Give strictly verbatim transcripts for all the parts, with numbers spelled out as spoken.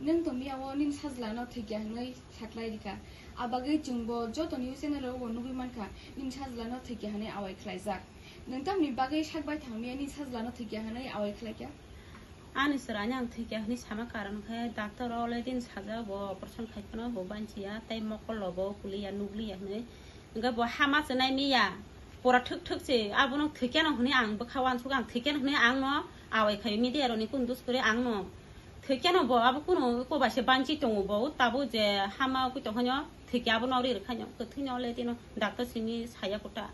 Nwng tongmiyao nini sajlano thwikya hwnwi saklai rikha. Abagwi chwngbo joto news channel rogo nugwi mankha nini sajlano thwikya hwnwi awai khlaijak. Nwng tamni bagwi sakbai thangmiya nini sajlano thwikya hwnwi awai khlaikha? Ani chwraino ang thwikya hwnwi sama karon khe doctor o already sajak bo operation khai phano bo banchiya tei mokol rogo kuliya nugliya hwnwi. Hwnkhe bo hama se nai miya, pora thwk thwk se, abono thwikeno hwnwi ang bwkha uansuk, ang thwikeno hwnwi ang no awai khai media rokni kundus kwrwi ang no thwikeno bo abo kunu eko bai se banchi tongo bo, tabuk je hama ugui tong khaino thwikya abono ri rwkhaino kwthwino le tino doctor simi saya kota.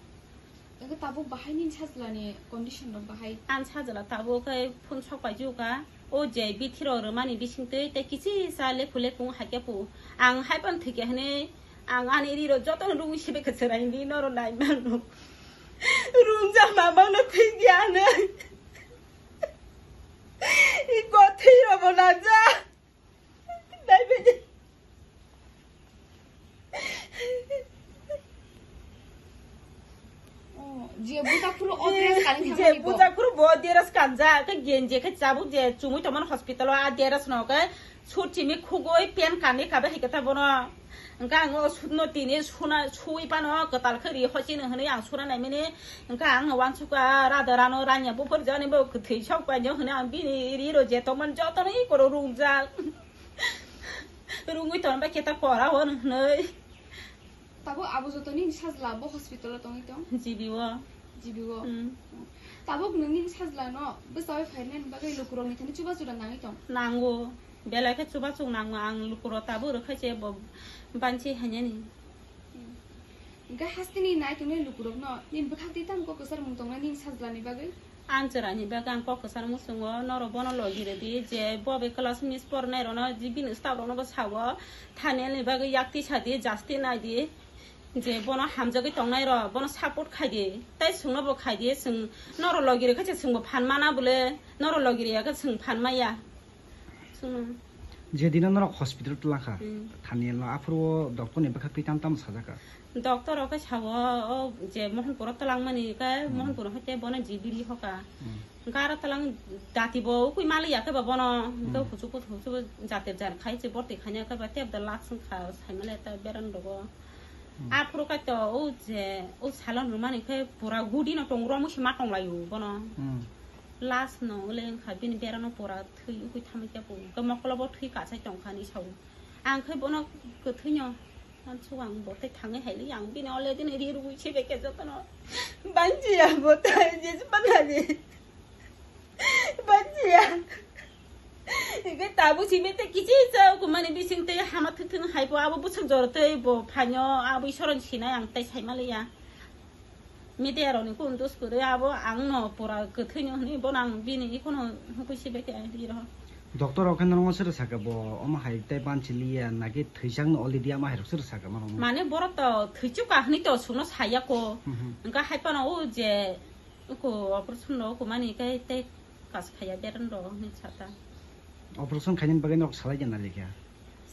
Hwnkhe tabuk bahai nini sajlani condition rok bahai? Ang sajla tabuk khe phone sok pai jukha. O je bithi rok rwmani bisingtwi tei kichi cha lekhu lekhu wng hai khe pu. Ang hai phano thwikya hwnwi ang ani ri rok jotono rungwi sibikha chwrai di norok nai mano. Rungja mamang no thwikya hwnwi. I kothwi rok bo nanja. Nai bini. Oh, je buta khulu o dress kani je thangmani bo. Buta khulu bo dress kanja, ke genje ke chabuk je chumui tongmani hospital o a dress no ke sut chimi khugui pen kani kabe hai kata bono. Hwnkhe ang o sut no tini suna sui pano kwtal khe ri hochini hwnwi ang suna naimani. Hwnkhe ang uansukha rada rano ranya buphar jani bo kwthwi sok painyo hwnwi ang bini ri ro je tongmani jotono i koro rungjak. Rungwi tongba keta pora o hwnwi. Tabuk abo joto nini sajla bo hospital o tongwi tong? G B o. G B o. Hmm. Tabuk nwng nini sajla no bwsai phainani bagwi lukurokni thani chubachu da nangwi tong? Nango. Belai khe chubachu nango ang lukurok tabuk rwkha se bo banchi hainani. Hmm. Hwnkhe hasteni nai tongnai lukurokno nini bwkhak twi tamo kok kwchar mung tongnai nini sajlani bagwi? Ang chwraini bagwi ang kok kwchar muchungo, norok bono logi rwdi je bo bai class miss pornai rokno je bini staff rokno bo sao, Thanielni bagwi yak tisa di, justice nai di, je bono hamjagwi tongnai rok bono support khai di, tei chwngno bo khai di, chwng norok logi rwkha se chwngbo phan mana bole, norok logi rwya khe chwng phan maya. Chwngno. Jedino norok hospital twlangkha, Hmm. Thanielno, aphuru o doctorni bwkhak twi tam tamo sajaka? Doctor o khe sao, o je Mohanpuro twlangmani khe, Hmm. Mohanpuro hai khe bono G B ri hoka. Hmm. Hwnkhe aro twlang dati bo ukui maliya khe ba bono, hwnkhe Hmm. huchuk huchuk jatir jar khai se borti khaina khe ba tei da lak swngkha saimale ta beran rogo. Hmm. Aphuru khe to o je o salon rwmani khe pura gudi no tong romwi se ma tonglaio bono. Hmm. Last no le wngkha bini berano pura thwi ukui thamwi khe bo hwnkhe mokolo bo thwi kasai tongkha hinwi sao. Ang khe bono kwthwino uansuk ang bo tei thangwi hai li ang bini already ni ri rwui se bai khe jotono. Banchiya bo tai je se manani. Banchiya. Hwnkhe tabuk simi tei kichi cha kumani bising tei hama thwk thwk hai bo abo bwswk jora tei bo phaino abo Isoron sinai ang tei sai maliya. Media rokni kundus kwrwi abo ang no pura kwthwino hwnwi bono ang bini ikhwno hukui sibai khe ri rw. Doctor rok khe norokno swrw sakha bo omo hai tei banchi liya naki thwichang no already ama hai rok swrw sakha norokno? Mane borok to thwichukha hwnwi to chwngno saya kho. Mhm. Hwnkhe hai phano o je uko operation rok kumani khe tei kas khaiya beran rok hwnwi sata. Operation khainani bagwi norok salai gana lekha?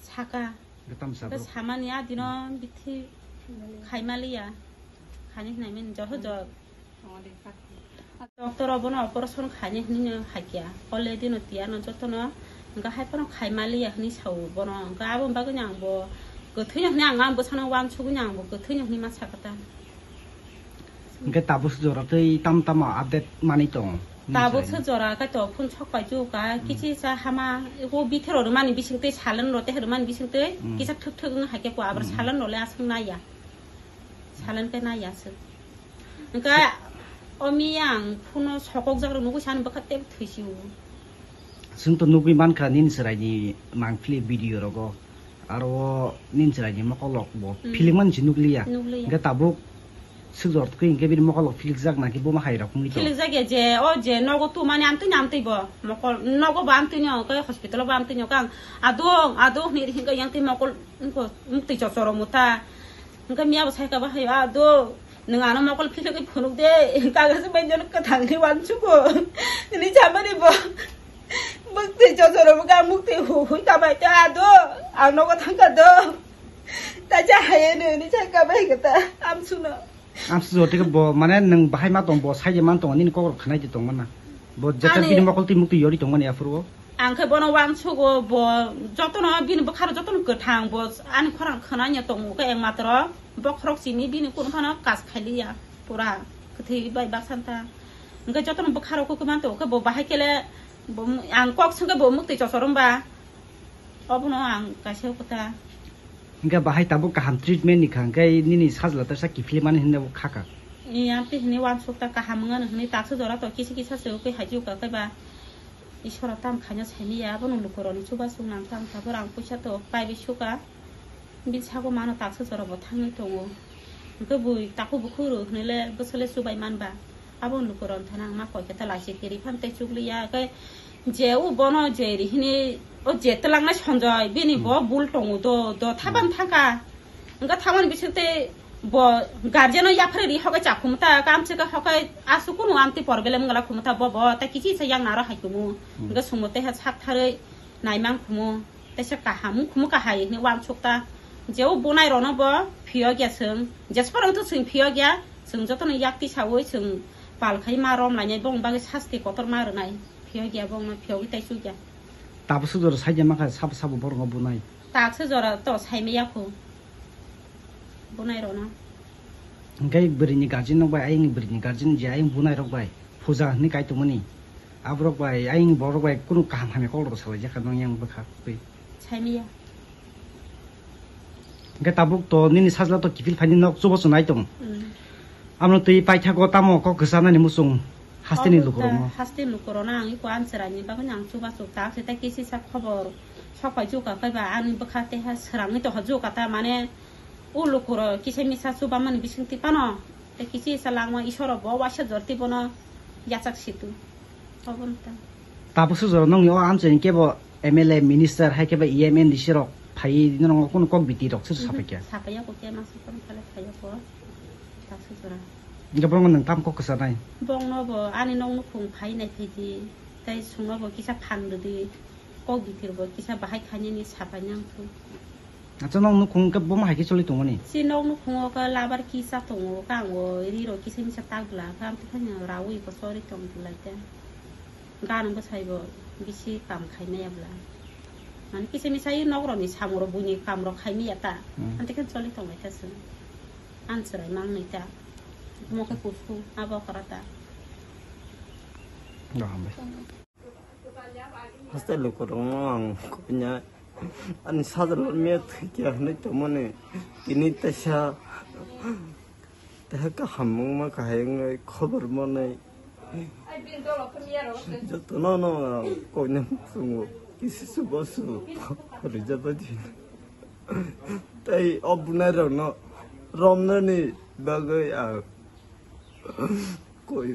Saka. Gatam Hwnkhe sabuk. Samani adino bithi khai maliya. Khani hwnai mani joho jor. Doctor o bono operation khaini hwnwi no hakya. Already no tiya no jotono hwnkhe hai phano khai maliya hwnwi sao bono. Hwnkhe aboni bagwi no ang bo kwthwino hwnwi ang, ang bwsano uansugwi no ang bo kwthwino hwnwi ma sakha ta. Hwnkhe tabuk se jora tei tam tamo update manwi tong? Tabuk se jora khe to phone sok pai tu ka Hmm. kichi cha hama o bithero rwmani bising tei salon ro tei rwmani bising tei Hmm. kisa thwk thwk wng hai khe ko abar Hmm. salon ro le aswk naiya. Salon khe naiya aswk. Hwnkhe o miya ang phone o sokok jak rok nugwi sani bwkha tei thwi si o. Chwng to nugwi mankha nini chwraini mangpili video rogo. Aro o nini chwraini mokolok bo Hmm. feeling man si nukliya. Nukliya. Hwnkhe tabuk swk jor twi hwnkhe bini mokolok philikjak naki buma hai rok wngwi tong? Philikjak ya je o je nogo tumani amtwini amtwi bo mokol nogo bo amtwini o khe hospital o bo amtwini o khe ang adung adung hwnwi hwnkhe yang twi mokol wngkho wngtwi chochoro muta. Hwnkhe miya bo saikha bo hai adung nwng ano mokol philogwi phunuk de kaga se bai jono kwthangni uansugo hwnwi samani bo. Bwktwi chochoro bwkha muktwi hu hui kamai ta do. Ang nogo thangkha do. Ta cha haye no ni cha kamai kata. Am suno. Am suno tike bo mane nwng bahai ma tong bo sai je man tong nini kokro khanai je tong mana. Bo jeta Ani- bini mokol twi muktwi yori tong mani aphuru. Ang khe bono uansukgo, bo jotono bini bwkharo jotono kwthang, bo ani khorang khwnanya tongo khe, ekmatro bokhorok simi bini kunu phano kas khailiya, pura kwthwi bai baksa ta. Hwnkhe jotono bwkharok kwkwi man tongo khe, bo bahai kele bo, ang kok swngkhe bo mwktwi chochor wngba, obono ang kaisa kwta. Hwnkhe bahai tabuk kaham treatment ni kha, hwnkhe nini sajla ta sa kiphilmani hinwi bo khaka. Iya, tei hwnwi uansuk ta kaham wngano hwnwi taksa jora to kisa kisa se ukui hai juka khe ba. Isoro tam khaina saimanya, abono lukurokni chubachu nang tang tabuk ang puisa to paibai suka. Bini sago mano taksa jora bo thangwi tongo. Hwnkhe bui takhuk bukhuk rw hwnwi le bwswk le chubai manba. Abono lukurokni thani ang ma koi khe ta lachi kiri phan tei chukliya khe je o bono je ri hini o je twlangnai Sanjoy bini bo bul tongo do, do thaban thangkha. Hwnkhe thamani bising tei bo guardian o yaphre ri hokai cha khumta, kamchwk hokai aswk kunu amtwi problem wngla khumta bo, bo tei kichi sa yang naro hai kumu. Hwnkhe sumo tei ha sak tharwi naimang khumu, teisa kaham wng khumu kahai hinwi uansuk ta. Je o bunai rokno bo phiyok ya chwng, jesphoro wngthu chwng phiyok ya, chwng jotono yak tisaui chwng pal khai ma rom lainai, bongni bagwi sasti kotor ma rwnai, phiyok ya bongno phiyogwi tei chuk ya. Tabuk sujoro saikhe mankha sabo sabo borokno bunai. Taksa jora to saimaya khu bunai rokno. Hwnkhe bwrwini guardian rok bai, ayang bwrwini guardian je ayang bunai rok bai puja hinwi kai tongmani. Aborok bai, ayang borok bai kunu kaham hamya kok rok salai jakha nang yang bwkha twi. Saimaya. Hwnkhe tabuk to nini sajla to kiphil phaini nok chubachu nai tong. Hmm. Amno twi paithago tamo kok kwchanani muchung hasteni lukurokno. Hasteni lukurokno ang iko answeraini bagwi ang chubachu tak se tei kisi sa khobor sok pai juka kaiba ani bwkha tei ha srangwi tongkha juka ta mane o lukurok kisa misa chubamani bisingtwi phano tei kisi sa langma isoro bo waisa jorti bono yachak situ. Obo wngkha. Tabuk sujoro nongni o amchaini kebo M L A, minister, hai kebo E M, M D C rok phaiwi norokno kunu kok biti rok sosa sapai kha? Sapai ya kok khe masa kono phale phai ya kok. Tabuk sujora. Hingke borokno nwng tamo kok kwchanai? Bongno bo ani nok nukhung phai nai phai di, tei songno bo kisa phan rwdi, kok biti rok bo kisa bahai khainani sapai nang kho. Acha, nok nukhung khe boma hai khe choli tongmani? Si nok nukhungo khe labar kisa tongo, kango ri rok kisa misa tak bwla khe, amtwi phano raui bo chori tong bwlai khe. Ganang bwsai bo bisi kam khai maya bwla. Mane kisa misa i nok rok ni samung rok buini kam rok khai maya ta. Hmm. Amtwi khe choli tong lai khe chwng. Ang chwrai mang nai ta. Omo khe kusu, abo okra ta. Gaham bai. Haste lukurokno ang kopinya ani sajalo miya thwikya hinwi tongmani tini teisa teha kaham wngma kahai wngwi khobor manwi jotono no ang koina muchungo kisi chubachu rijabadi tei o bunai rokno romnani bagwi ang koi.